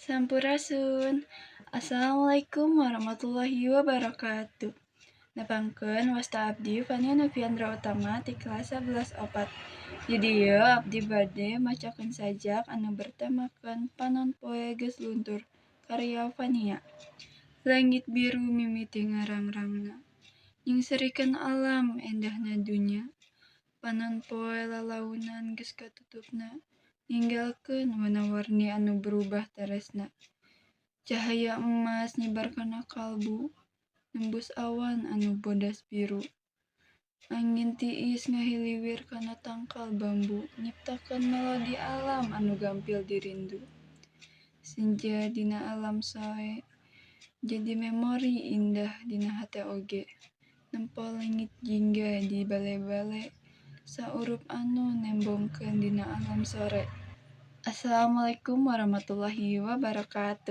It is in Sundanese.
Sampurasun. Assalamualaikum warahmatullahi wabarakatuh. Nepangkeun, wasta abdi Fania Noviandra Utama ti kelas 11 opat. Di dieu abdi bade macakeun sajak anu bertemakeun Panon Poe Geus Luntur karya Fania. Langit biru mimiti ngarangrangna, nyingserikeun alam endahna dunya. Panon poe lalaunan geus katutupna, ninggalkeun warna-warni anu berubah teresna. Cahaya emas nyebar kana kalbu, nembus awan anu bodas biru. Angin tiis ngahiliwir kana tangkal bambu, nyiptakeun melodi alam anu gampil dirindu. Senja dina alam soe jadi memori indah dina hate oge. Nempo leungit jingga di bale-bale, saurup anu nembongkeun dina alam sore. Assalamualaikum warahmatullahi wabarakatuh.